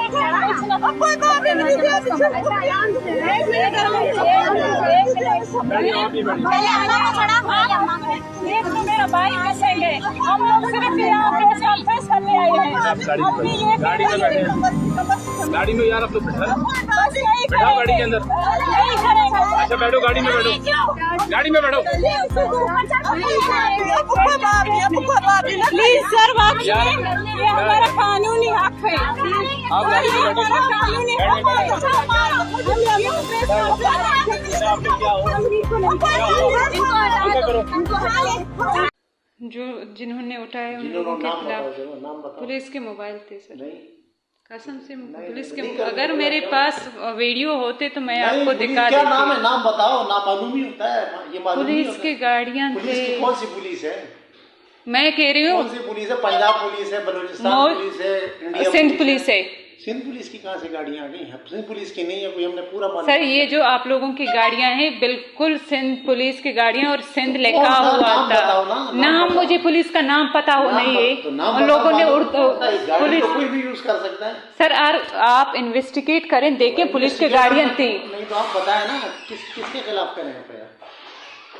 ابا، ابا، ابھی مجھے دیا، مجھے دیا۔ ایک منٹ، ایک منٹ۔ پہلے اما کو چھڑا۔ ایک تو میرا بھائی مسنگ ہے، ہم لوگ صرف یہاں پریس کانفرنس کرنے آئے ہیں۔ گاڑی میں بیٹھے ہیں۔ گاڑی میں یار، اب تو بٹھا۔ بس یہی بیٹھاؤ گاڑی کے اندر۔ یہی کریں گے۔ اچھا، بیٹھو، گاڑی میں بیٹھو۔ گاڑی میں بیٹھو۔ پلیز سر، واپس یار، یہ ہمارا قانونی حق ہے۔ آپ گاڑی میں بیٹھو۔ ہمارا قانونی حق ہے۔ ہم یہاں پریس کانفرنس۔ جو، جنہوں نے اٹھائے، ان لوگوں کے خلاف پولیس کے موبائل تھے سر۔ قسم سے، پولیس کے، اگر میرے پاس ویڈیو ہوتے تو میں آپ کو دکھا دیتی۔ نام ہے؟ نام بتاؤ، نام معلوم ہی ہوتا ہے، یہ معلوم نہیں ہوتا۔ پولیس کے گاڑیاں تھے۔ پولیس کی کون سی پولیس ہے؟ میں کہہ رہی ہوں، کون سی پولیس ہے؟ پنجاب پولیس ہے، بلوچستان پولیس ہے، انڈیا پولیس ہے؟ سندھ پولیس ہے۔ سندھ پولیس کی کہاں سے گاڑیاں آ گئی ہیں؟ سندھ پولیس کی نہیں ہے کوئی، ہم نے پورا معلوم کیا۔ سر، یہ جو آپ لوگوں کی گاڑیاں ہیں، بالکل سندھ پولیس کی گاڑیاں اور سندھ لکھا ہوا تھا۔ نام بتاؤ نا، نام بتاؤ۔ مجھے پولیس کا نام پتا ہو نہیں ہے۔ ان لوگوں نے اردو، پولیس، کوئی بھی یوز کر سکتا ہے۔ سر، آپ انویسٹیگیٹ کریں، دیکھیں، پولیس کی گاڑیاں تھیں۔ نہیں تو آپ بتائیں نا، کس، کس کے خلاف کریں ایف آئی آر؟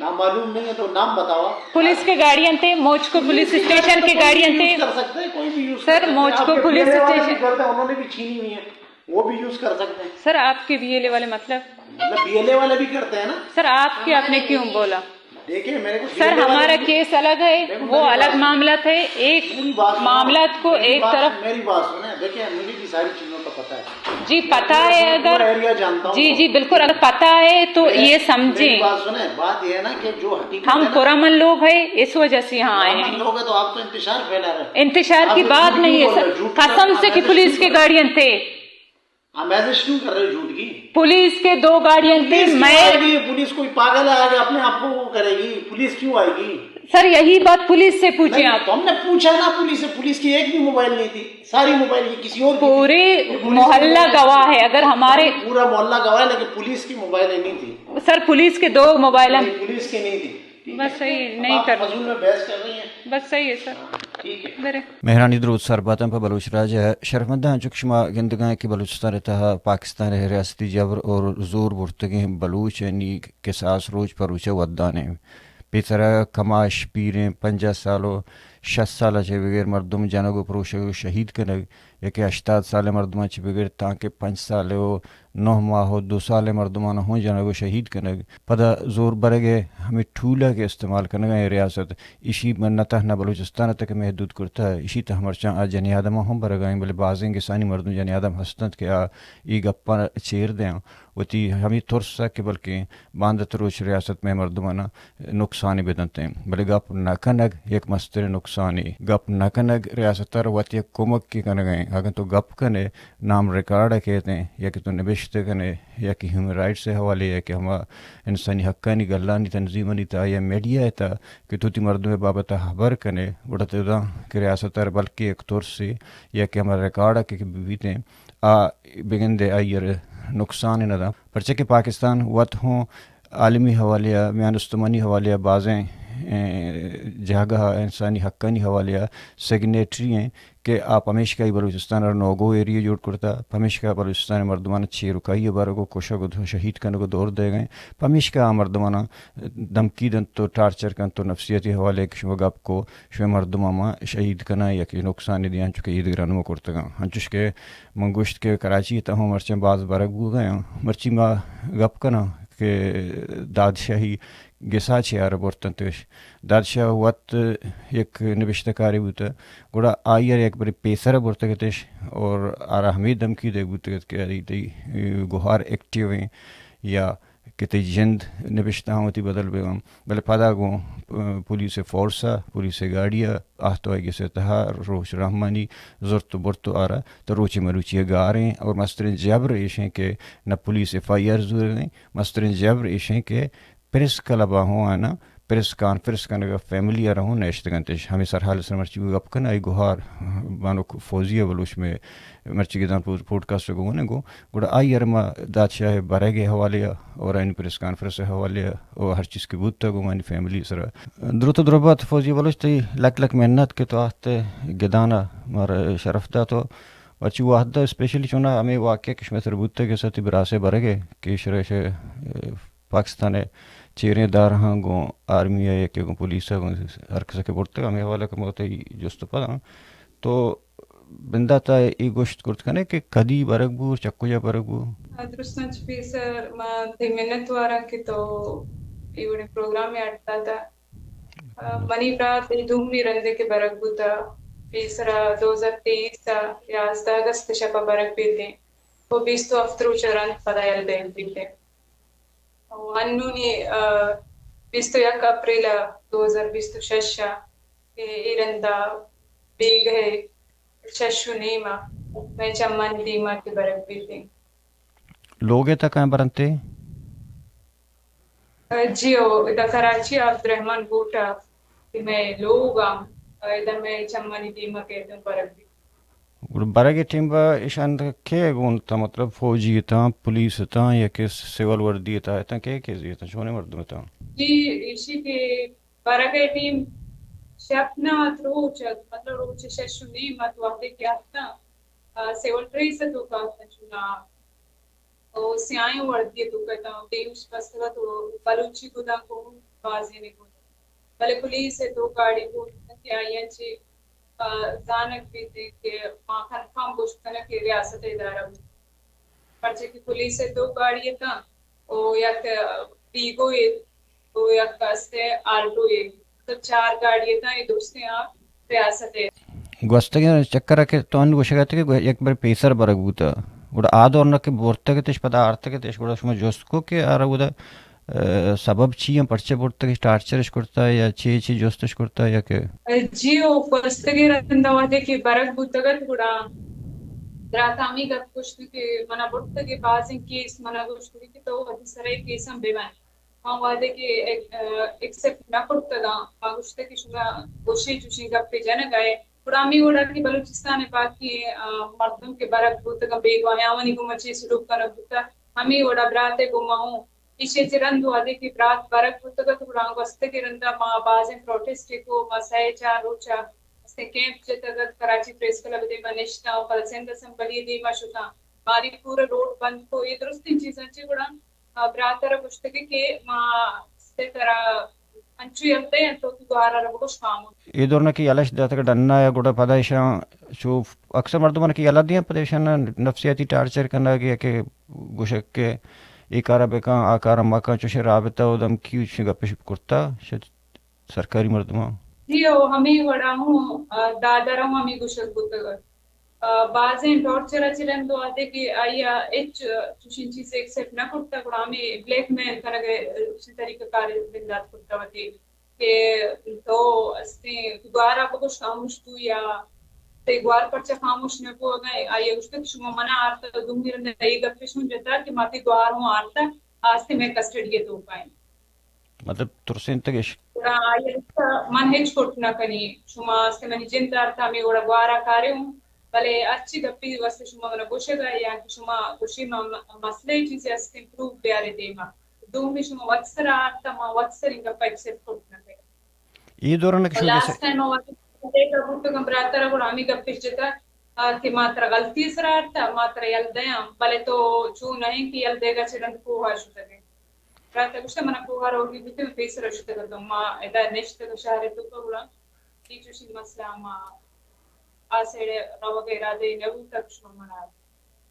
نام معلوم نہیں ہے تو نام بتاؤ آپ۔ پولیس کے گاڑیاں تھے، موچ کو پولیس اسٹیشن کے گاڑیاں تھے۔ یوز کر سکتے ہیں، کوئی بھی یوز کر سکتے ہیں۔ سر، موچ کو پولیس اسٹیشن۔ انہوں نے بھی چھینی ہوئی ہیں، انہوں نے بھی چھینی ہوئی ہیں، وہ بھی یوز کر سکتے ہیں۔ سر، آپ کے بی ایل اے والے مطلب؟ مطلب بی ایل اے والے بھی کرتے ہیں نا۔ سر، آپ کے، آپ نے کیوں بولا؟ دیکھیں، میرے کو سر، ہمارا کیس الگ ہے، وہ الگ معاملہ تھے۔ ایک معاملات کو ایک طرف۔ میری بات سنیں، دیکھیں، مجھے بھی ساری چیزوں کا پتہ ہے۔ جی، پتا ہے۔ اگر، جی، جی، بالکل، اگر پتا ہے تو یہ سمجھیں۔ بات سنیں، بات یہ ہے نا کہ جو حقیقت، ہم پرامن لوگ ہیں، اس وجہ سے یہاں آئے ہیں۔ لوگ ہیں تو آپ تو انتشار پھیلا رہے ہیں۔ انتشار کی بات نہیں ہے سر، قسم سے کہ پولیس کے گاڑیاں تھے۔ آپ ایسے کیوں کر رہے ہو جھوٹ کی؟ پولیس کے دو گاڑیاں تھیں، پولیس کیوں میں آئے گی؟ پولیس کوئی پاگل ہے، آگے اپنے آپ کو وہ کرے گی؟ پولیس کیوں آئے گی؟ سر، یہی بات پولیس سے پوچھیں آپ۔ تو ہم نے پوچھا نا پولیس سے، پولیس کی ایک بھی موبائل نہیں تھی، ساری موبائل کی کسی اور کی تھی۔ پورے محلہ گواہ ہے، اگر ہمارے پورا محلہ گواہ ہے، لیکن پولیس کی موبائل نہیں تھی۔ سر، پولیس کے دو موبائل ہیں۔ نہیں، پولیس کی نہیں تھی۔ بس صحیح ہے، نہیں کر۔ فضول میں بحث کر رہی ہیں۔ بس صحیح ہے سر۔ ہاں، ٹھیک ہے۔ برے۔ مہرانی دروت سر باتاں پہ بلوچ راج ء۔ شرفمنداں، چک شما گندگاں کہ بلوچستان ء تہا پاکستان ء ریاستی جبر اور زور برتگیں بلوچ انی کساس روچ پہ روچ ء ودان ء۔ پیسرا کماش پیریں پنجاہ سال و شست سال ء چہ بغیر مردم جنگ و پروشگ و شہید کنگ، یا کہ ہشتاد سال ء مردماں چہ بگر تانکہ پنچ سال ء و نہ ماہ و دو سال ء مردماں ہوں جنگ و شہید کنگ۔ پدا زور برگ ء ہمے ٹول ء کہ استعمال کنگ ء ریاست، ایشی من نہ تہنا بلوچستان ء تک محدود کرتہ، ایشی تہ مرچاں آ جنی آدم ہم برگ ء، بلے بازیں گسانی مردم جنی آدم ہستنت کہ آ ای گپاں چیر دیاں، وتی ہمے ترس ء کہ بلکیں باندت روچ ریاست مئے مردماناں نقصانے بدنت انت، بلے گپ نہ کنگ یک مستریں نقصانے۔ گپ نہ کنگ ریاست ء را وت یک کمکے کنگ ء انت۔ اگاں تو گپ کن ئے، نام ریکارڈ ء کیت انت، یا کہ تو نبشتہ کن ئے، یا کہ ہیومن رائٹس ء حوالے ء، یا کہ ہما انسانی حقانی گلانی تنظیمانی تہا یا میڈیا ء تہا کہ تو وتی مردم ء بابت ء ہبر کن ئے، گڑا تو داں کہ ریاست ء را بلکیں یک ترسے یا کہ ہما ریکارڈ ء کہ بیت انت، آ بگندے آئی ء را نقصان نہ داں۔ پرچہ کہ پاکستان وت ہوں عالمی حوالے ء، میان استمانی حوالے ء بازیں، اے، جاگہ ء انسانی حقانی حوالے ء سگنیٹری ایں کہ آ پمیشکا ای بلوچستان ء نوگو ایریہ جوڑ کرتا، پمیشکا بلوچستان ء مردمان چیرکائی ء برگ ء کشگ ء شہید کنگ ء دور دیگ ء، پمیشکا آ مردماناں دھمکی دنت و ٹارچر کنت و نفسیاتی حوالے کہ شما گپ کو، شما مردماں ما شہید کناں یا کہ نقصان دیاں، چونکہ اے دگران ما کرتگاں۔ انچوش کہ من گوشت کہ کراچی ء تہ ہوں مرچاں باز برگ بوگ ء آں۔ مرچی ما گپ کناں کہ دادشاہی گسا چے آرا برتنتش۔ دادشاہ وت یک نبشتہ کارے بوتہ، گڑا آئی ء یک برے پیسر ء برتگ اتش اور آرا ہمے دھمکی دیگ بوتگ ات کہ ارے تئی گہار ایکٹیو ایں یا کہ تئی جند نبشتہ ہم وتی بدل بہ بنت۔ بلے پدا گوں، ا، پولیس ء فورس ء، پولیس ء گاڑی ء آہت و آئی گس ء تہا روچ رحمانی زرت و برت و آرا تہ روچے مروچی ء گاریں اور مستریں جبر ایشیں کہ نہ پولیس ایف آئی آر زوریں، مستریں جبر ایشیں کہ پریس کلب ء ہوں آناں پریس کانفرنس کنگ ء فیملی ء را ہوں نشتگ انت۔ ہمے سرحال ء سر مرچی گپ کن آئی گہار بانک فوزیہ بلوچ میں مرچی گدان پوڈ-، پوڈکاسٹ ء گوں گوں گڑا آئی ء را ما دادشاہ ء برگ ء حوالے ء اور آئی پریس کانفرنس ء حوالے ء اور ہر چیز کہ بوتگ گوں آئی فیملی ء سرا۔ دروت و دربات فوزی بلوچ، تئی لک لک منت کہ تو آہت گدان ء مارا شرف دات و مرچی وھد ءَ اسپیشلی چونا ہمے واقعہ کہ شمئے سر بوتگ کہ ستی براسے برگ ءَ کہ ایشرا ایشی، اے، پاکستان ءِ چیریں ادارہاں گوں آرمی ءَ یا کہ گوں پولیس ءَ گوں ہر کس ءَ کہ برتگ، ہمے حوالہ کہ ما تئی جست ءَ پداں تو بندات ءَ اے گوشت کرت کنے کہ کدی برگ بو، چہ کجا برگ بو؟ درستاں چہ پیسر ما تئی منت واراں کہ تو اے وڑیں پروگرامے اڈ داتہ۔ آ، منی برات اے دومی رندے کہ برگ بوتہ، پیسرا دو ہزار تئیس ءَ یازدہ اگست ءِ شپ ءَ برگ بیتیں و بیست و ہفت روچ ءَ رند پدا یل دئیگ بیتیں۔ و انونی، آ، بیست و یک اپریل ءَ دو ہزار بیست و شش ءَ کہ اے رندا بیگہ ءِ شش و نیم ءَ مئے چمانی دیما کہ برگ بیتیں۔ لوگ ءِ تہ کئے برنتے؟ جی او، ادا کراچی ءَ عبدالرحمن گوٹھ ءَ کہ مئے لوگ ءَ، ادا مئے چمانی دیما کہ اتوں برگ بیت۔ گڑا برگ ءِ ٹیم ءَ ایشان کئے گون اتاں، مطلب فوجی اتاں، پولیس اتاں یا کہ سول وردی اتاں، اتاں کئے کئے اتاں، چونیں مردم اتاں؟ جی، ایشی کہ برگ ءِ ٹیم شپ نہ ات، روچ ات، مطلب روچ ءِ شش و نیم ات، وھدے کہ اتاں، آ، سول ڈریس ءِ توکا اتاں چونا۔ او سیاہیں وردی ءِ توکا اتاں، دیمش بستگ ات و بلوچی گداں گوں بازینے گوں۔ بلے پولیس ءِ توکا اڑے گوں کہ آیاں چہ، آ، زانگ بیت کہ ما کنفرم گوشت کنگ کہ ریاست ءِ ادارہ بوت۔ پرچہ کہ پولیس ءِ دو گاڑی اتاں و یک ویگو ات و یک است آلٹو ات۔ تو چار گاڑی اتاں، اے درستیں آ ریاست ءِ۔ گوستگیں چکر ءَ کہ تو انو گوشگ ءَ ات کہ یک بر پیسر برگ بوتہ، گڑا آ دور نا کہ برتگ اتش، پدا آرتگ اتش، گڑا شما جست کو کہ آرا اودا، ء، سبب چی انت، پرچہ برتگ اش، ٹارچر اش کرتہ یا چی چی جست اش کرتہ یا کہ؟ جی او، گوستگیں رندا وھدے کہ برگ بوتگ ات، گڑا برات ءَ ہمے گپ گوشت کہ منا برتگ ءَ بازیں کیس، منا گوشت کہ تو وتی سرا اے کیساں بہ بند۔ ما وھدے کہ ایک-، ء، ایکسپٹ نہ کرتگ آں، ما گوشتگ کہ شما گوشے چوشیں گپے جنگ ءَ ئے۔ گڑا ہمے وڑا کہ بلوچستان ءِ باقی، ء، مردم کہ برگ بوتگ آں، بیگواہ آوانی گوما چے سلوک کنگ بوتگ، ہمے وڑا برات ءِ گوما ہوں۔ ایشی ءَ چہ رند وھدے کہ برات برگ بوتگ ات، گڑا گوستگیں رندا ما بازیں پروٹسٹ ءَ کو، ما سئے چار روچ ءَ استیں کیمپ جتگ ات، کراچی پریس کلب ءِ دیما نشتاں و پدا سندھ اسمبلی ءِ دیما شتاں، ماری پورا روڈ بند کو، اے درستیں چیزاں چہ گڑا برات ءَ را گوشتگ کہ ما است ءَ ترا انچو یل دئیں تو، تو گوھار ءَ را بگوش خاموش۔ اے دور نا کہ یلہ اش داتگ ڈن ءَ، گڑا پدا ایشاں چو اکثر مردمان کہ یلہ دیاں، پدا ایشاں نفسیاتی ٹارچر کنگ یا کہ گوشگ کہ اے کارا بکن، آ کارا مکن، چوشیں رابطہ و دھمکی و چوشیں گپ اش کرتہ شہ سرکاری مردماں۔ جی او، ہمے وڑا ہوں، آ، داد ءَ را ہوں ہمے گوشگ بوتگ ات۔ آ، بازیں ٹارچر ءَ چہ رند وھدے کہ آئی ءَ ہچ چوشیں چیزے ایکسپٹ نہ کرتگ، گڑا ہمے بلیک میل کنگ ءِ چوشیں طریقہ کار بندات کرتگ وتی کہ تو استیں تو گوھار ءَ بگوش خاموش بو، یا تئی گوھار پرچہ خاموش نہ بو؟ اگاں آئی ءَ گوشتگ کہ شما منا آرتہ، دومی رند ءَ اے گپ اش ہوں جتہ کہ ما تئی گوھار ہوں آرتہ، آ استیں مئے کسٹڈی ءِ توکا انت۔ مطلب ترسینتگ اش۔ گڑا آئی ءَ گوشت، من ہچ کٹ نہ کنی، شما است منی جند آرتہ، ہمے وڑا گوھار ءَ کارے ہوں، بلے ہرچی گپی واسطے شما منا گوشگ ءَ یا کہ شما گوشی ما م-، مسئلہ ءِ چیزے استیں پروف بیارے دیما۔ دومی شما وت سرا آرتہ، ما وت سریں گپ ایکسپٹ کٹ نہ کنیں۔ اے دوران کہ شما لاسٹ ٹائم وقت دیگا بوتگاں براترا گڑا ہمے گپ اش جتہ، آ، کہ ما ترا غلطی سرا آرتہ، ما ترا یل دیاں، بلے تو چو نہ ایں کہ یل دیگا چہ رند کوہ ءَ شتگ ئے۔ برات ءَ گوشتہ، منا کوہ ءَ روگی بوتیں، من پیسر ءَ شتگ اتوں۔ ما ادا نشتگ شہر ءِ توکا، گڑا اے چوشیں مسئلہ ما آ سیڑ ءَ روگ ءِ ارادہ ئے نہ بوتگ، شما منا۔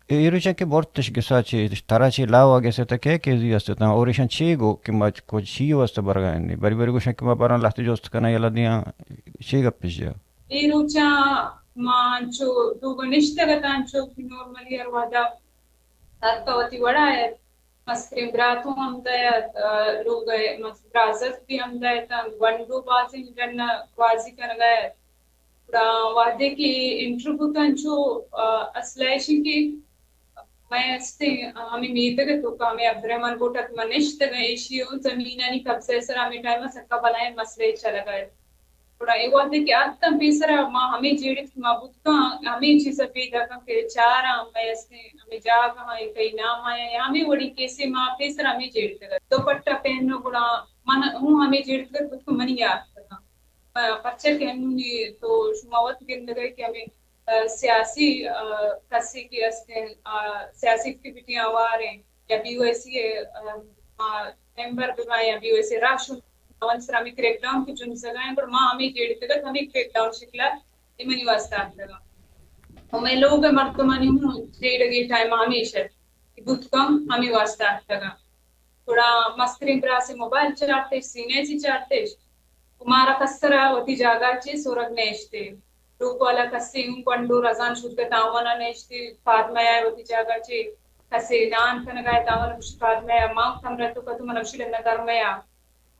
اے روچاں کہ برتش گسا چے، ترا چے لاوا گس اتہ، کئے کیزی است اتاں، اور ایشاں چے گو کہ ما کج چی واسطہ برگا انی؟ بری بری گوشاں کہ ما براں لہتے جست کناں، یلہ دیاں، چے گپش جا؟ اے روچاں ما انچو دوگا نشتگ اتاں، انچو کہ نارملی ہر وہدا ہر کا وتی وڑا ات۔ مستریں برات اوں ہمدا ات، آ، لوگ ءِ مس-، برازتک بھی ہمدا اتاں، گونڈو بازیں ڈن ءَ گوازی کنگا ات۔ گڑا وہدے کہ انٹرویو بوتاں چو، آ، اصل ءَ ایشی کہ مئے استیں ہمے میتگ ءِ توکا ہمے عبدالرحمن گوٹھ ءَ کہ ما نشتگاں، ایشی اوں زمینانی قبضہ ءِ سرا ہمے ٹائم ءَ سکا بلاہیں مسئلہ چلگا ات۔ گڑا اے وہدے کہ اتکاں پیسرا ما ہمے جیڑت کہ ما بوتکاں، ہمے چیز ءَ پیداکاں کہ چاراں مئے استیں ہمے جاگہاں اے کئی نام آیاں، یا ہمے وڑیں کیسے ما پیسرا ہمے جیڑتگ ات۔ دوپٹہ پہنو، گڑا من ہوں ہمے جیڑتگ ات، بوتکاں منی یات کتاں۔ پ-، پرچا کہ انونی تو شما وت گندگ ءَ کہ ہمے آ، سیاسی، آ، کسے کہ استیں، آ، سیاسی ایکٹیویٹی آوار ایں یا بی او ایس سی ءِ، آ، آ، ممبر بہ باں یا بی او ایس سی ءِ راہشون، آوانی سرا ہمے کریک ڈاؤن کہ جنزگا ایں، گڑا ما ہمے جیڑتگ ات، ہمے کریک ڈاؤن شکلا اے منی واسطہ اتکگاں۔ و مئے لوگ ءِ مردمانی ہوں جیڑگی ٹائم ہمیش ات کہ بوت کن ہمے واسطہ اتکگاں۔ گڑا مستریں براس ءِ موبائل چارتش، سینیچ چارتش، و مارا کسرا وتی جاگہ چہ سرگ نیشتے۔ لوگ والا کسے اوں گونڈو رزان شوت ءِ تاوانا نیشتے، فاطمہ ءَ وتی جاگہ چہ کسے نان کنگا ءِ تاوانا گوشت، فاطمہ ءَ ما کمرہ تو کتو من گوشی ڈنا درمیا۔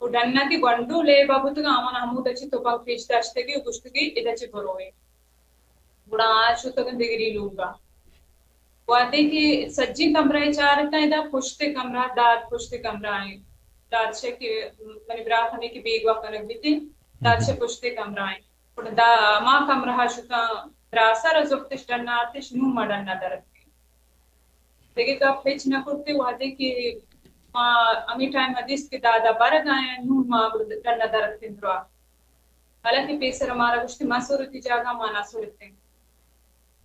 و ڈنا کہ گونڈو لیبا بوتگا، آوانا ہمودا چہ تپنگ پیش داشتگی و گوشتگی ادا چہ بروئے۔ گڑا آ شتگ انت دگری لوگا۔ وہدے کہ سجیں کمرہ ءَ چارتاں، ادا پشت ءِ کمرہ، داد پشت ءِ کمرہ ایں۔ داد شہ کہ منی برات ہمے کہ بیگواہ کنگ بیتیں، داد شہ پشت ءِ کمرہ ایں۔ گڑا دا ہما کمرہ ءَ شتاں، براسا را زرتش، ڈنا آتش، نوں ما ڈنا درتکیں۔ دگہ گپ ہچ نہ کرتے، وہدے کہ ما ہمے ٹائم ءَ دیست کہ دادا برگ ءَ ایں، نوں ما ڈنا درتکیں درا۔ حالانکہ پیسر ءَ مارا گوشت، ما سر وتی جاگہ ما نہ سرتیں۔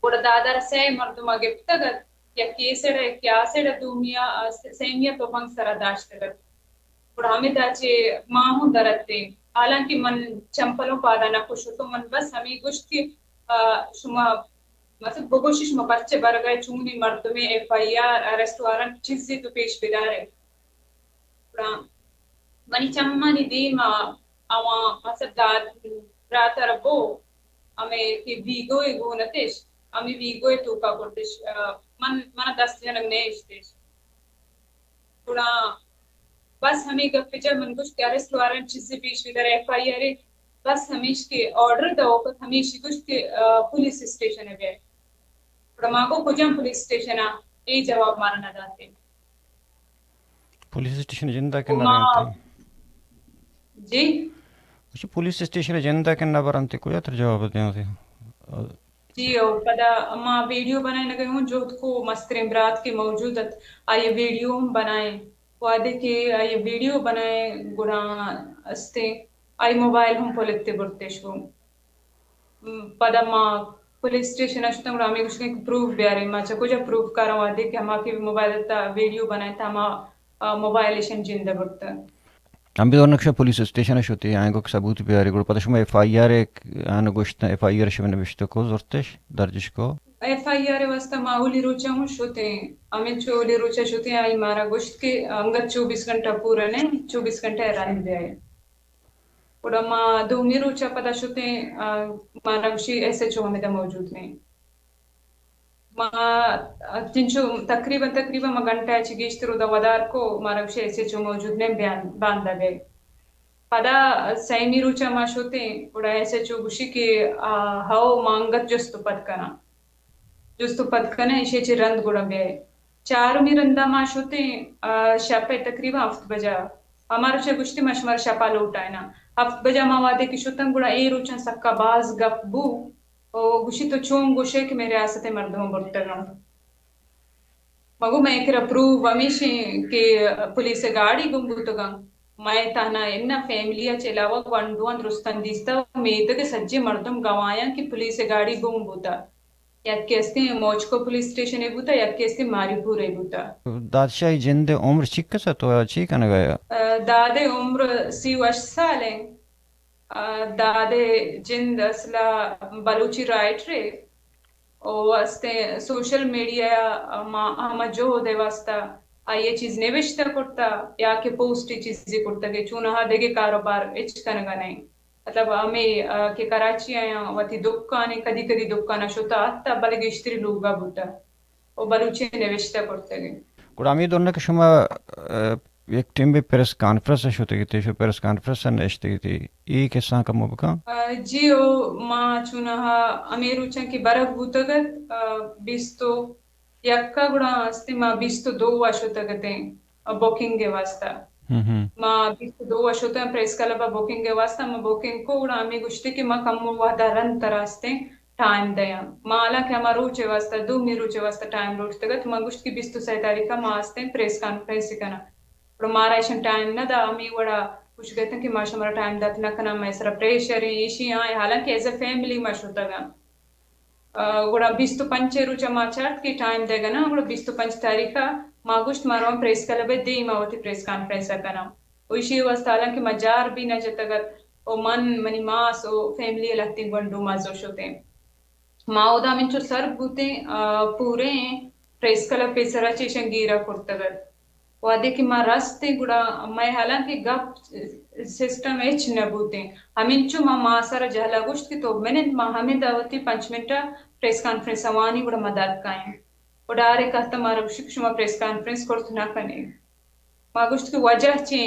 گڑا دادا را سئے مردم ءَ گپتگ ات، یکے اے سیڈ ءَ، یکے آ سیڈ ءَ، دومی ءَ، آ، س-، سیمی ءَ تپنگ سرا داشتگ ات۔ گڑا ہمدا چہ ما ہوں در اتیں۔ حالانکہ من چمپلوں پادا نہ کشتوں، من بس ہمے گوشت کہ، آ، شما مطلب بگوشی شما پرچہ برگ ءَ، چونیں مردمے، F I R, arrest warrant چیزے تو پیش بدارے۔ گڑا منی چمانی دیم ءَ آواں مطلب داد برات ءَ را بو، ہمے کہ ویگو ءَ گون اتش، ہمے ویگو ءِ توکا کرتش، آ، من، من دست جنگ نیشتش۔ گڑا بس ہمے گپ ءِ جا من گوشت کہ اریسٹ وارنٹ چیزے پیش بدار، ایف آئی آر ءَ، بس ہمیش کہ آرڈر دئوک ات، ہمیشی گوشت کہ، آ، پولیس اسٹیشن ءَ بیا۔ گڑا ما گو کجام پولیس اسٹیشن ءَ؟ اے جواب مارا نہ داتے۔ پولیس اسٹیشن ءَ جند ءَ کہ و نہ ما برنتے؟ جی؟ اچھا، پولیس اسٹیشن ءَ جند ءَ کہ نہ برنتے، کجا تر جواب دیاں؟ جی، او پدا ما ویڈیو بنائینگ ءَ اوں، جہد کو مستریں برات کہ موجود ات، آئی ءِ ویڈیو ہم بنائیں۔ وہدے کہ آئی ءِ ویڈیو بنائیں، گڑا استیں، آئی ءِ موبائل ہم پلتے برتش گوں۔ م، پدا ما پولیس اسٹیشن ءَ شتاں، گڑا ہمے گوشتگ کہ پروف بیارے۔ ما چہ کجا پروف کاراں؟ وہدے کہ ہما کہ موبائل ءِ تہا ویڈیو بنائینتا، ہما، آ، موبائل ایشاں جند ءَ برتگ۔ ہمے دوران شما پولیس اسٹیشن ءَ شتے، آیاں گو کہ ثبوت بیارے، گڑا پدا شما ایف آئی آر ءَ آن گوشت، ایف آئی آر شما نبشتہ کو، زرتش، درجش کو؟ ایف آئی آر ءِ واسطہ ما اولی روچ ءَ ہوں شتیں، ہمینچو اولی روچ ءَ شتیں، آئی مارا گوشت کہ انگت چوبیس گھنٹہ پورا نہ، چوبیس گھنٹہ ءَ رند بیائے۔ گڑا ما دومی روچ ءَ پدا شتیں، آ، مارا گوشی ایس ایچ او ہمدا موجود نہ۔ ما چنچو تقریباً، تقریباً ما گھنٹہ ءَ چہ گیشتر اودا ودار کو، مارا گوشی ایس ایچ او موجود نہ، بیان باندا بے۔ پدا سیمی روچ ءَ ما شتیں، گڑا ایس ایچ او گوشی کہ، آ، ہو، ما انگت جست و پد کناں۔ جست و پد کناں، ایشی چہ رند گڑا بیائے۔ چارمی رندا ما شتیں، آ، شپ ءَ تقریباً ہفت بجا۔ ہما روچ ءَ گوشتی ما شمارا شپا لوٹائیناں۔ ہفت بجا ما وہدے کہ شتاں، گڑا اے روچاں سکا باز گپ بو۔ او گوشی تو چون گوشے کہ مئے ریاست ءِ مردماں برتگاں؟ ما گو مئے کرا پروف ہمیش ایں کہ پولیس ءِ گاڑی گم بوتگاں۔ مئے تہنا اناں، فیملی ءَ چہ علاوہ گونڈواں درستاں دیستہ، میتگ ءِ سجیں مردم گواہاں کہ پولیس ءِ گاڑی گم بوتہ۔ یکے استیں موچکو پولیس اسٹیشن ءَ بوتہ، یکے استیں ماری پور ءَ بوتہ۔ دادشاہ ءِ جند ءِ عمر چنکس ات ءُ چی کنگ ءَ ات؟ داد ءِ عمر سی و ہشت سال ایں۔ آ، داد ءِ جند اصل ءَ بلوچی رائٹرے او استیں سوشل میڈیا ءَ ہما، ہما جہد ءِ واسطہ آئی ءَ چیز نبشتہ کرتہ یا کہ پوسٹ ءَ چیزے کرتگ ءُ چوناہا دگہ کاروبار ہچ کنگ ءَ نہ ایں۔ مطلب ہمے، آ، کہ کراچی ءَ آیاں وتی دکان ءَ، کدی کدی دکان ءَ شتہ اتہ، بلے گیشتری لوگ ءَ بوتہ۔ و بلوچی نوشتہ کرتگ۔ گڑا ہمے دوران کہ شما، آ، یک ٹیمے پریس کانفرنس ءَ شتگ ات، شما پریس کانفرنس ءَ نشتگ ات، اے کسہ کمو بکن؟ آ، جی او، ما چوناہا ہمے روچاں کہ برگ بوتگ ات، آ، بیست و یک ءَ گڑا استیں ما بیست و دو ءَ شتگ اتیں، آ، بکنگ ءِ واسطہ۔ ہم ہم۔ ما بیست و دو ءَ شتاں پریس کلب ءَ بکنگ ءِ واسطہ، ما بکنگ کو گڑا ہمے گوشتے کہ ما کمو وہدا رند ترا استیں ٹائم دیاں۔ ما حالانکہ ہما روچ ءِ واسطہ، دومی روچ ءِ واسطہ ٹائم لوٹتگ ات، ما گوشت کہ بیست و سئے تاریخ ءَ ما استیں پریس کانفرنس کناں۔ گڑا مارا ایشاں ٹائم نہ دا، ہمے وڑا گوشگ اتاں کہ ما شمارا ٹائم دات نہ کناں، مئے سرا پریشر ایں، ایشی آں، حالانکہ ایز اے فیملی ما شتگ آں۔ گڑا بیست و پنچ ء روچ ء ما چارت کہ ٹائم دئیگ ء نہ، گڑا بیست و پنچ تاریخ ء ما گوشت ما رواں پریس کلب ء دیم ء وتی پریس کانفرنس ء کناں۔ و ایشی ء واستہ حالانکہ ما جار بھی نہ جتگ ات و من، منی ماس و فیملی ء لہتیں گونڈو ما زو شتیں۔ ما اودا ہمینچو سر بوتیں، آ، پوریں پریس کلب پیسرا چہ ایشاں گیرا کرتگ ات۔ وہدے کہ ما رستیں گڑا مئے حالانکہ گپ سسٹم ہچ نہ بوتیں۔ ہمینچو ما ماسرا جہلا گوشت کہ تو بنند، ما ہمدا وتی پنچ منٹ ء پریس کانفرنس ء وانی گڑا ما در کائیں۔ و ڈائریکٹ کہتا مارا گوشی کہ شما پریس کانفرنس کرت نہ کنے۔ ما گوشت کہ وجہ چے؟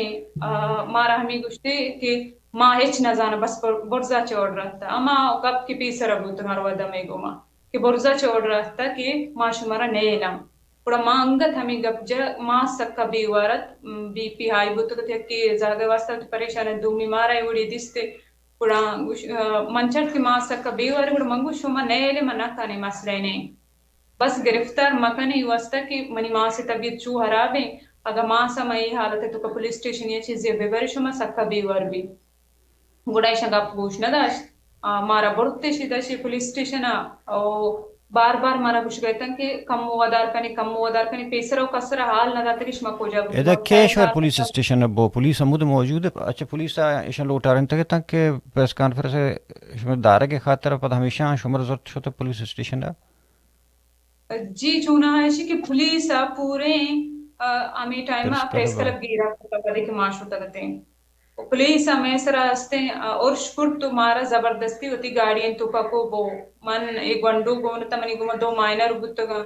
آ، مارا ہمیں گوشتے کہ ما ہچ نہ زاناں، بس بر-، برزا چہ آرڈر اتکا۔ ہما گپ کہ پیسرا بوتگ ہر وہدا مئے گوما کہ برزا چہ آرڈر اتکا کہ ما شمارا نیلاں۔ گڑا ما انگت ہمیں گپ جت، ما سکا بے وار ات، م، بی پی ہائی بوتگ ات، یکے زاگے واستہ وتی پریشان ات، دومی مارا اے وڑی دیستے۔ گڑا گوش-، آ، من چرت کہ ما سکا بے وار، گڑا من گوشت، شما نیلے، من نہ کنے، مسئلہ نہیں۔ بس گرفتار مکنے، اے واستہ کہ منی ماس ء طبیعت چو حراب ایں، اگاں ماس ء ما اے حالت ء توکا پولیس اسٹیشن یا چیزے بہ برے، شما سکا بے وار بی۔ گڑا ایشاں گپ گوش نہ داشت۔ آ، مارا برتش ادا چہ پولیس اسٹیشن ء، او بار بار مارا گوشگ ء اتاں کہ کمو ودار کنے، کمو ودار کنے، پیسر ء کسر ء حال نہ داتگ کہ شما کجا بوت۔ ادا ما کئے شمئے پولیس اسٹیشن ء بو؟ پولیس ہمود موجود ء؟ اچھا، پولیس ء ایشاں لوٹارینتگ اتاں کہ پریس کانفرنس ء شمئے دارگ ء خاطر ء پد ہمیشاں شمئے زرت شت پولیس اسٹیشن ء؟ جی، چوناہا ایشی کہ پولیس ء پوریں، آ، ہمے ٹائم ء پریس کلب گیرا کتگ، وہدے کہ ما شتگ اتیں۔ و پولیس ء مئے سرا استیں، آ، ارش کرت و مارا زبردستی وتی گاڑی ء توکا کو بو۔ من اے گونڈو گون اتاں، منی گوما دو مائنر بوتگاں،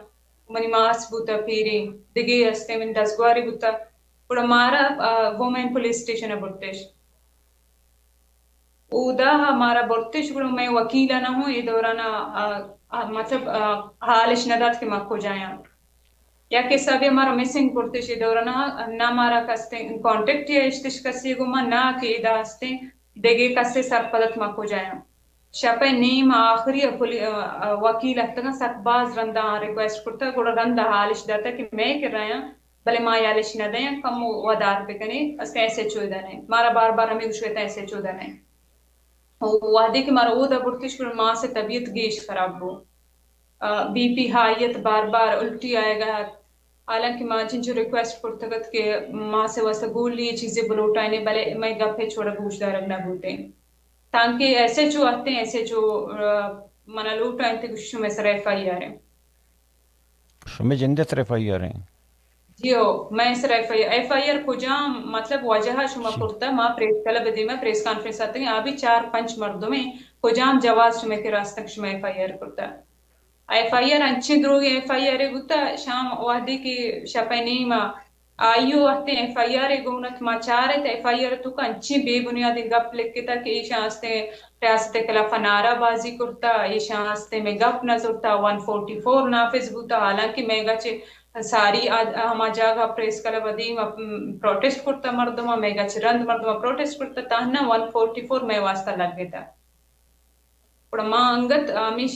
منی ماس بوتا پیریں، دگے استیں، منی دزگواری بوتا۔ گڑا مارا، آ، وومن پولیس اسٹیشن ء برتش۔ اودا مارا برتش، گڑا مئے وکیل ء نہ ہوں اے دوران ء، آ، آ، مطلب، آ، حالش نہ دات کہ ما کجایاں۔ یک حسابے مارا مسنگ کرتش اے دوران ء، نہ مارا کستیں کانٹیکٹ یا اشتش کسی گوما، نہ کہ ادا استیں دگہ کسے سرپد ات ما کجایاں۔ شپ ء نیم ء آخری ء پولی-، آ، آ، وکیل اتکاں، سک باز رندا آ ریکویسٹ کرتا، گڑا رندا حالش داتا کہ مئے کرایاں بلے ما یلش نہ دئیں، کمو ودار بکنے، است ایس ایچ او دنے۔ مارا بار بار ہمے گوشگ ء اتاں ایس ایچ او دنے۔ و وہدے کہ مارا اودا برتش، گڑا ماس ء طبیعت گیش خراب بو۔ آ، بی پی ہائی ات، بار بار الٹی آیگ ء ات۔ حالانکہ ما چنچو ریکویسٹ کرتگ ات کہ ماس ء واستہ گولی چیزے بلوٹائینے، بلے مئے گپ ہچ وڑا گوش دارگ نہ بوتیں۔ تانکہ ایس ایچ او اتیں، ایس ایچ او، آ، منا لوٹائینت، گوشی شمئے سر ایف آئی آر ایں۔ شمئے جند ء سر ایف آئی آر ایں؟ جی ہو، مئے sir F I R, F I R کجام، مطلب، وجہ ء شما کرتا؟ ما پریس کلب ء دیما پریس کانفرنس اتگیں، آ بھی چار پنچ مردمیں، کجام جواز شمئے کرا استن کہ شما ایف آئی آر کرتا؟ ایف آئی آر انچیں دروگیں ایف آئی آر بوتا، شام وہدے کہ شپ ء نیم ء آئی او وہدے ایف آئی آر ء گون ات، ما چار ات ایف آئی آر ء توکا انچیں بے بنیادیں گپ لکھتا کہ ایشاں استیں ریاست ء خلاف ء نعرہ بازی کرتا، ایشاں استیں مئے گپ نہ زرتا، ون فورٹی فور نافذ بوتا، حالانکہ مئیگا چہ ساری آ-، ہما جاگہ پریس کلب ء دیم ء، م، پروٹسٹ کرتا مردماں، مئیگا چہ رند مردماں پروٹسٹ کرتا، تہنا ون فورٹی فور مئے واسطہ لگتا۔ گڑا ما انگت ہمیش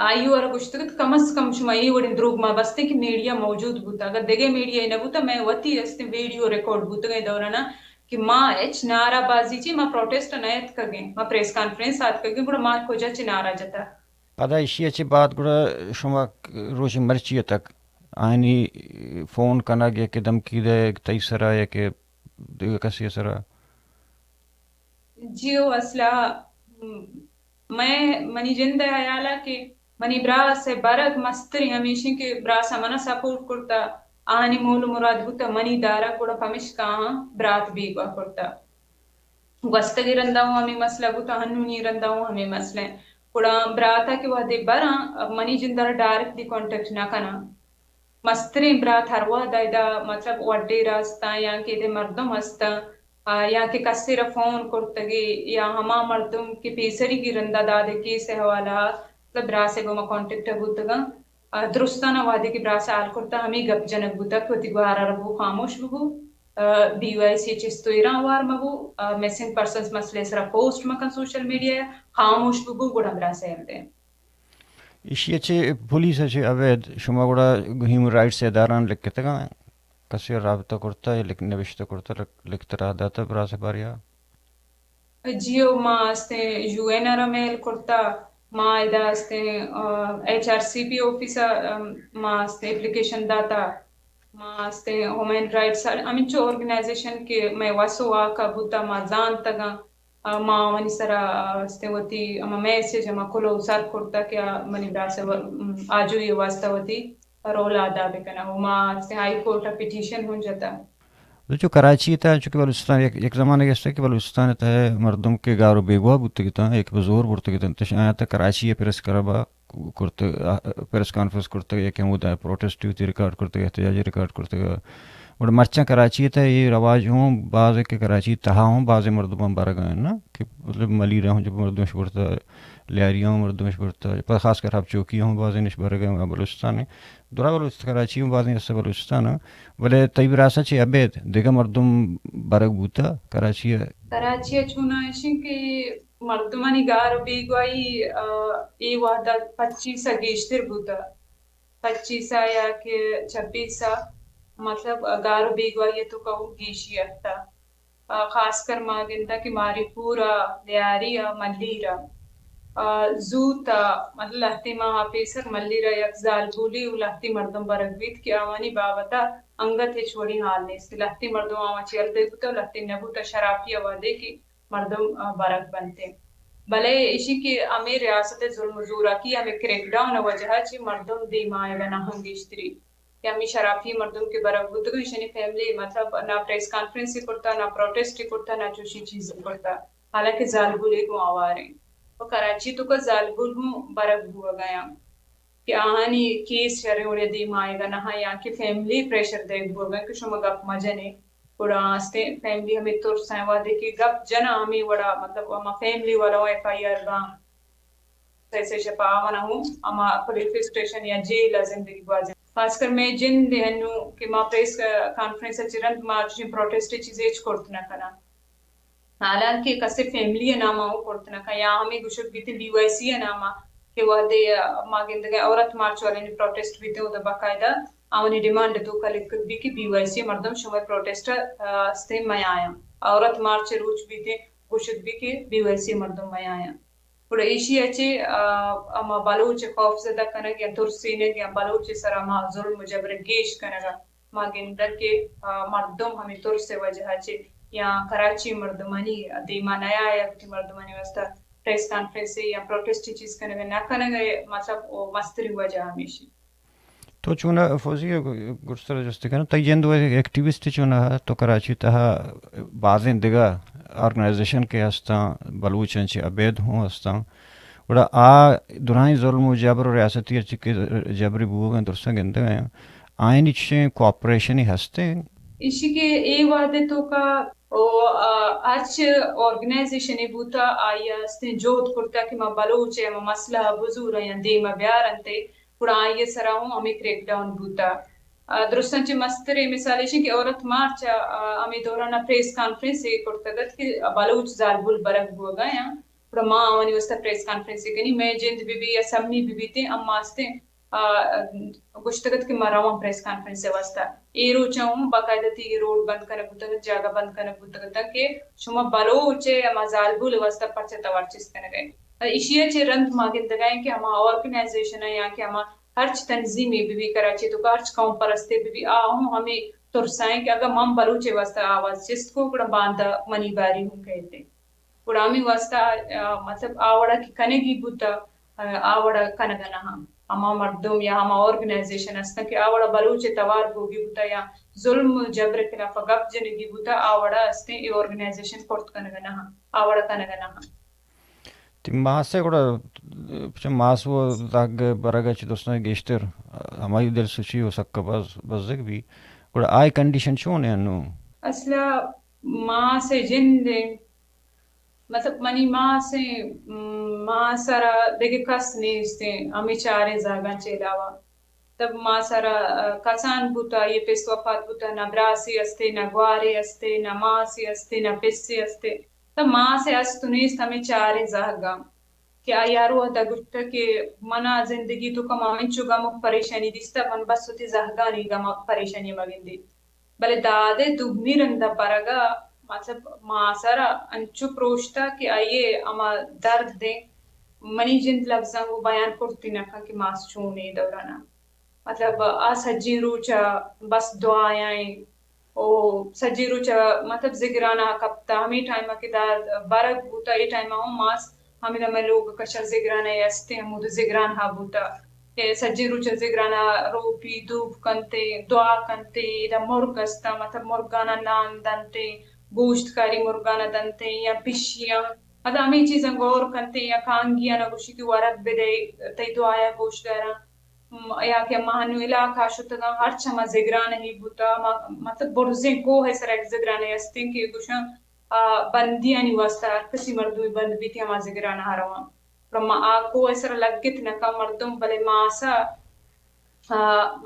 آئی او ء را گوشتگ ات، کم از کم شما اے وڑیں دروگ ما بستیں کہ میڈیا موجود بوتا، اگر دگہ میڈیا نہ بوتا، مئے وتی استیں ویڈیو ریکارڈ بوتگ اے دورانا کہ ما ہچ نعرہ بازی چی، ما پروٹسٹ ء نہ اتکگیں، ما پریس کانفرنس ء اتکگیں، گڑا ما کجا چہ نعرہ جتا؟ پدا ایشی ء چہ بعد گڑا شما روچ مرچی ء تک آیانی فون کنگ یا کہ دھمکی دئیگ تئی سرا یا کہ دگہ کسی ء سرا؟ جی او اصلا، م، مئے، منی جند ء ہیال ء کہ منی براس ء برگ مستریں ہمیش انت کہ براس ء من ء سپورٹ کرتا، آہانی مول ء مراد بوتا منی دارگ، گڑا پمشکا آہاں برات بیگواہ کرتا۔ گوستگیں رندا اوں ہمے مسئلہ بوتا، ہنونی رندا اوں ہمے مسئلہ انت۔ گڑا برات ء کہ وہدے براں، منی جند ء را ڈائریکٹلی کانٹیکٹ نہ کناں۔ مستریں برات ہر وہد ء ادا مطلب وڈے را استاں یا کہ ادے مردم استاں، آ، یا کہ کسے را فون کرتگے یا ہما مردم کہ پیسریگی رندا داد ء کیس ء حوالہ ء مطلب براس ء گوما کانٹیکٹ ء بوتگاں۔ آ، درستانا وہدے کہ براس ء حال کرتا ہمے گپ جنگ بوتگ کہ وتی گوہار ء را بگو خاموش ببو، آ، بی وائی سی چست و ایراں ہوار مبو، آ، مسنگ پرسنز مسئلہ ء سرا پوسٹ مکن سوشل میڈیا ء، خاموش ببو گڑا براس ء یل دے۔ ایشی ء چہ پولیس ء چہ ابید شما گڑا ہیومن رائٹس ء ادارہاں لکتگ آں؟ کسے ء رابطہ کرتہ یا لک-، نبشتہ کرتہ، لک-، لکتہ راہ داتہ براس ء باریا؟ جی او، ما استیں یو این ء را میل کرتہ، ما ادا استیں، آ، H R C P office ءَ، آ، ما استیں اپلیکیشن داتا، ما استیں ہیومن رائٹس ءَ، ہمینچو آرگنائزیشن کہ مئے وس ءُ واک ءَ بوتا، ما زانتگاں، آ، ما آوانی سرا، آ، استیں وتی ہما میسج ہما کلوہ سر کرتا کہ آ منی براس ءِ و-، م، آجوئی ءِ واسطہ وتی رول ادا بکناں۔ ءُ ما استیں ہائی کورٹ ءَ پٹیشن ہوں جتا۔ تو چو کراچی ءِ تہا، چونکہ بلوچستان یک، یک زمانگے است کہ بلوچستان ءِ تہا مردم کہ گار ءُ بیگواہ بوتگ اتاں، یک پہ زور برتگ اتاں، تش آیاں تہ کراچی ءِ پریس کلب ءَ کرتگ، آ، پریس کانفرنس کرتگ، یا کہ ہمودا پروٹیسٹ وتی ریکارڈ کرتگ، احتجاجی ریکارڈ کرتگ۔ گڑا مرچاں کراچی ءِ تہا اے رواج ہوں باز کہ کراچی ءِ تہا ہوں بازیں مردماں برگ ءَ انت نا، کہ مطلب ملیر ءَ ہوں جب مردمش برتا، لیاری ءَ ہوں مردمش برتا، پر خاص کر حب چوکی ءَ ہوں بازیں اش برگ ءَ انت بلوچستان ءِ۔ درا بلوچ-، کراچی ہوں بازیں است بلوچستان ءَ، بلے تئی براس ءَ چہ ابید دگہ مردم برگ بوتہ کراچی ءَ؟ کراچی ءَ چوناں ایشیں کہ مردمانی گار ءُ بیگواہی، آ، اے وہد ءَ پچیس ءَ گیشتر بوتہ۔ پچیس ءَ یا کہ چھبیس ءَ، مطلب، گار ءُ بیگواہی ءِ توکا ہوں گیشی اتہ۔ آ، خاص کر ما گنداں کہ ماری پور ءَ، لیاری ءَ، ملیر ءَ، آ، زوت ءَ، مطلب لہتے ماہ ءَ پیسر ملیر ءَ یک زالبولے ءُ لہتے مردم برگ بیت کہ آوانی بابت ءَ انگت ہچ وڑیں حال نیست۔ لہتے مردم آواں چہ یل دئیگ بوتہ ءُ لہتے نہ بوتہ، شرافی ءَ وہدے کہ مردم، آ، برگ بنت۔ بلے ایشی کہ ہمے ریاست ءِ ظلم ءُ زوراکی، ہمے کریک ڈاؤن ءِ وجہ ءَ چہ مردم دیم آیگ ءَ نہ انت گیشتری۔ کہ ہمے شرافی مردم کہ برگ بوتگ، ایشانی فیملی مطلب نہ پریس کانفرنس کرتا، نہ پروٹیسٹ کرتا، نہ چوشی چیز کرتا، حالانکہ زالبول ءَ گوں آوار انت۔ ءُ کراچی ءِ توکا زالبول ہوں برگ بوگ ءَ انت کہ آہانی کیس شریں وڑے دیم آیگ ءَ نہ انت یا کہ فیملی پریشر دئیگ بوگ ءَ انت کہ شما گپ مہ جنے۔ گڑا استیں فیملی ہمے ترس ءَ وہدے کہ گپ جناں ہمے وڑا، مطلب ہما فیملی والا ایف آئی آر باں، سئے سئے شپ ءَ آوان ءَ ہوں ہما پولیس اسٹیشن یا جیل ءَ زندگی گوازینت۔ خاص کر مئے جند ءَ انوں کہ ما پریس کانفرنس ءَ چہ رند ما چشیں پروٹیسٹ ءِ چیزے ہچ کرت نہ کناں۔ حالانکہ کسے فیملی ءِ نام ءَ ہوں کرت نہ کناں یا ہمے گوشگ بیت بی وائی سی ءِ نام ءَ کہ وہدے ما گندگ ءَ عورت مارچ والانی پروٹیسٹ بیت، اودا باقاعدہ آوانی ڈیمانڈ ءِ توکا لکھگ بیت کہ بی وائی سی ءِ مردم شمئے پروٹیسٹ ءَ استیں میایاں۔ عورت مارچ ءِ روچ بیت، گوشگ بیت کہ بی وائی سی ءِ مردم میایاں۔ گڑا ایشی ءَ چہ، آ، ہما بلوچ ءِ خوف زدہ کنگ یا ترسینگ یا بلوچ ءِ سرا ہما ظلم ءُ جبر ءِ گیش کنگ ءَ ما گندگ کہ، آ، مردم ہمے ترس ءِ وجہ ءَ چہ یا کراچی ءِ مردمانی دیما نیایگ، وتی مردمانی واستہ پریس کانفرنس یا پروٹیسٹ چیز کنگ ءَ نہ کنگ ءِ مطلب او مستریں وجہ ہمیشی۔ تو چون ءَ فوزی ءَ گڈسر ءَ جست کناں، تئی جند ءَ ایکٹیوسٹ چون ءَ تو کراچی ءِ تہا بازیں دگہ آرگنائزیشن کہ ہستاں، بلوچاں چہ ابید ہوں ہستاں، گڑا آ درائیں ظلم ءُ جبر ءُ ریاستی ءَ چہ کہ جبری بوگ ءَ درستاں گندگ ءَ آں، آیانی چشیں کوآپریشنے ہستیں؟ ایشی کہ اے وہد ءِ توکا او، آ، ہرچ آرگنائزیشنے بوتا، آئی ءَ استیں جہد کرتا کہ ما بلوچ ءِ ہما مسئلہ ءَ بزوراں یا دیم ءَ بیارنت ءُ گڑا آئی ءِ سرا ہوں ہمے کریک ڈاؤن بوتا۔ آ، درستاں چہ مستریں مثال ایش کہ عورت مارچ ءَ، آ، ہمے دوران ءَ پریس کانفرنس ءَ کرتگ ات کہ بلوچ زالبول برگ بوگ ءَ آں، گڑا ما آوانی واستہ پریس کانفرنس ءَ کنی، مئے جند بہ بی یا سمی بہ بیتیں، اما استیں آ، گوشتگ ات کہ ما رواں پریس کانفرنس ءِ واستہ۔ اے روچ ءَ ہوں باقاعدہ تیگیں روڈ بند کنگ بوتگ ات، جاگہ بند کنگ بوتگ ات کہ شما بلوچ ءِ ہما زالبول ءِ واستہ پرچہ توار چست کنگ ءَ ئے۔ ایشی ءَ چہ رند ما گندگ ءَ ایں کہ ہما آرگنائزیشن ءَ یا کہ ہما ہرچ تنظیمے بہ بی کراچی ءِ توکا، ہرچ قوم پرستے بہ بی، آ ہوں ہمے ترس ءَ ایں کہ اگاں من بلوچ ءِ واستہ آواز چست کو، گڑا باندا منی باری ہوں کئیت۔ گڑا ہمے واستہ، آ، مطلب، آ وڑا کہ کنگی بوتا، آ، آ وڑا کنگ ءَ نہ آں۔ ہما مردم یا ہما آرگنائزیشن ہستاں کہ آ وڑا بلوچ ءِ توار بوگی بوتا یا ظلم ءُ جبر ءِ خلاف ءَ گپ جنگی بوتا، آ وڑا ہستیں اے آرگنائزیشن کرت کنگ ءَ نہ آں، آ وڑا کنگ ءَ نہ آں۔ تئی ماس ءَ گڑا، چہ ماس ءُ زہگ ءِ برگ ءَ چہ درستاں گیشتر ہمائی دل سوچی ءُ سک بز-، بزگ بی۔ گڑا آئی کنڈیشن چون ایں انوں؟ اصل ءَ ماس ءِ جند ایں، مطلب، منی ماس ءِ، م، ماس ءَ را دگہ کس نیست ایں، ہمے چاریں زہگاں چہ علاوہ۔ تب ماس ءَ را، آ، کسان بوت، آئی ءِ پس وفات بوت، نہ براسے استے، نہ گوارے استے، نہ ماسے استے، نہ پسے استے۔ تب ماس ءِ است ءُ نیست ہمے چاریں زہگاں کہ آئی ءَ ہر وہد ءَ گوشتگ کہ من ءَ زندگی ءِ توکا من انچو گم ءُ پریشانی دیستگ، من بس وتی زہگانی گم ءُ پریشانی ءَ مہ گندی۔ بلے داد ءِ دومی رند ءَ برگ ءَ، مطلب، ماس ءَ را انچو پروشتگ کہ آئی ءِ ہما درد ایں، منی جند لبزاں گوں بیان کرتی نہ کن کہ ماس چون اے دوران ءَ۔ مطلب، آ سجیں روچ ءَ بس دعایاں او سجیں روچ ءَ مطلب زگران ءَ کپتا۔ ہمے ٹائم ءَ کہ داد برگ بوتا، اے ٹائم ءَ ہم ماس ہمے دمے لوگ کش ءَ زگران ءَ استیں، ہمود زگران ہا بوتا کہ سجیں روچ ءَ زگران ءَ روپی، دوب کنتے، دعا کنتے، ادا مرگ استا، مطلب مرگانا نان دنتے، گوشت کاری مرگانا دنتے یا پشیاں، مطلب ہمے چیزاں غور کنتے یا کانگیانا گوشی کہ ورگ بدے، تئی دعایا گوش داراں۔ م، یا کہ ما ہنو علاقہ شتگاں، ہرچ ہما زگران ہی بوتا، ہما، مطلب برزیں کوہ سر یک زگران استیں کہ گوشاں، آ، بندیانی واسطہ ہر کسی مردمی بند بیتی ہما زگران ہا رواں۔ گڑا ما آ کوہ سر لگت نہ کن مردم، بلے ماسا، آ،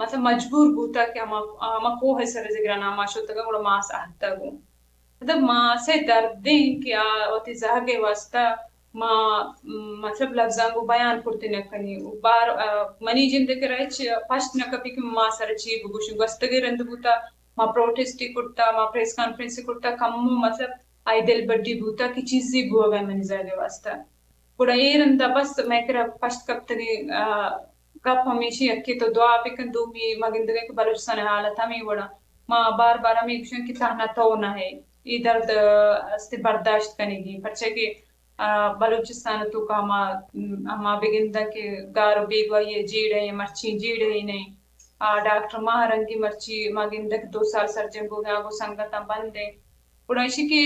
مطلب مجبور بوتا کہ ہما، ہما کوہ سر زگران ما شتگاں، گڑا ماس اہتگوں۔ مطلب ماسے دردیں کہ آ وتی زہگ ءِ واسطہ ما، م، مطلب لبزاں گوں بیان کرتے نہ کنی۔ بار، آ، منی جند ءِ کرا ہچ پشت نہ کپی کہ ما سر چی بگوشیں۔ گوستگیں رند بوتا، ما پروٹسٹی کرتا، ما پریس کانفرنس کرتا، کمو مطلب آئی دل بڈی بوتا کہ چیزے بوگا منی زہگ ءِ واسطہ۔ گڑا اے رندا بس مئے کرا پشت کپتگیں، آ، گپ ہمیشی یکے تو دعا بکن، دومی ما گندگیں کہ بلوچستان ءِ حالت ہمے وڑا۔ ما بار بار ہمے گوشاں کہ تہنا تو نہ ئے، اے درد، آ، استے برداشت کنگی، پرچہ کہ، آ، بلوچستان ءِ توکا ہما، ہما بگنداں کہ گار و بیگواہی ءِ جیڑہ ایں، مرچی جیڑہ ایں نہ ایں۔ آ، ڈاکٹر ماہ رنگی مرچی ما گنداں کہ دو سال سرجم بوگاں، آ گوں سنگتاں بند ایں۔ گڑا ایشی کہ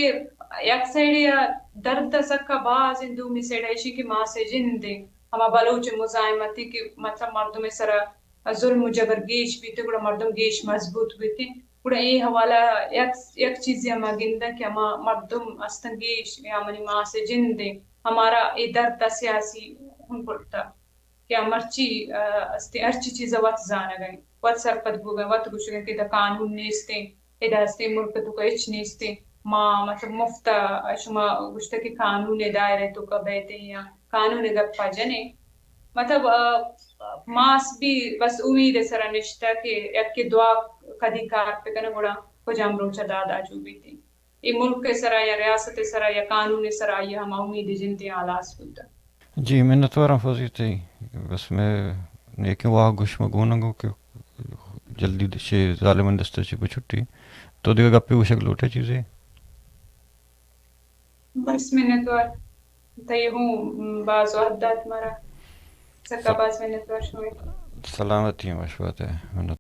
یک سائیڈے ءَ درد ءَ سکا باز انت، دومی سائیڈ ءَ ایشی کہ ماس ءِ جند انت، ہما بلوچ مزاحمتی کہ مطلب مردم ءِ سرا ظلم و جبر گیش بیت، گڑا مردم گیش مضبوط بیت۔ گڑا اے حوالہ یک، یک چیزے ہما گنداں کہ ہما مردم استن گیش یا منی ماس ءِ جند انت، ہمارا اے درد ءَ سیاسی ہم کرتا۔ کہ آ مرچی، آ، استے ہرچی چیز ءَ وت زانگ ءَ انت، وت سرپد بوگ ءَ انت، وت گوشگ ءَ انت کہ ادا قانون نیست انت، ادا استے ملک ءِ توکا ہچ نیست انت، ما مطلب مفت ءَ شما گوشتگ کہ قانون ءِ دائرہ ءِ توکا بیت ایں یا قانون ءِ گپ ءَ جن ایں۔ مطلب، آ، ماس بھی بس امید ءِ سرا نشتہ کہ یکے دعا کدی کار بکن گڑا کجام روچ ءَ داد آجو بیت انت۔ اے ملک ءِ سرا یا ریاست ءِ سرا یا قانون ءِ سرا آئی ءِ ہما امید جند ءَ ہلاس بوتگ۔ جی، منتواراں فوزی تئی۔ بس مئے نیکیں واہگ گوش ما گون انگو کہ جلدی چہ ظالمانی دست ءَ چہ بچٹی۔ تو دگہ گپے گوشگ لوٹے چیزے؟ بس منتوار۔ تئی ہوں باز وہد دات مارا۔ سکا سب باز منتوار شمئے۔ سلامتی ہم وش بات ئے۔ منت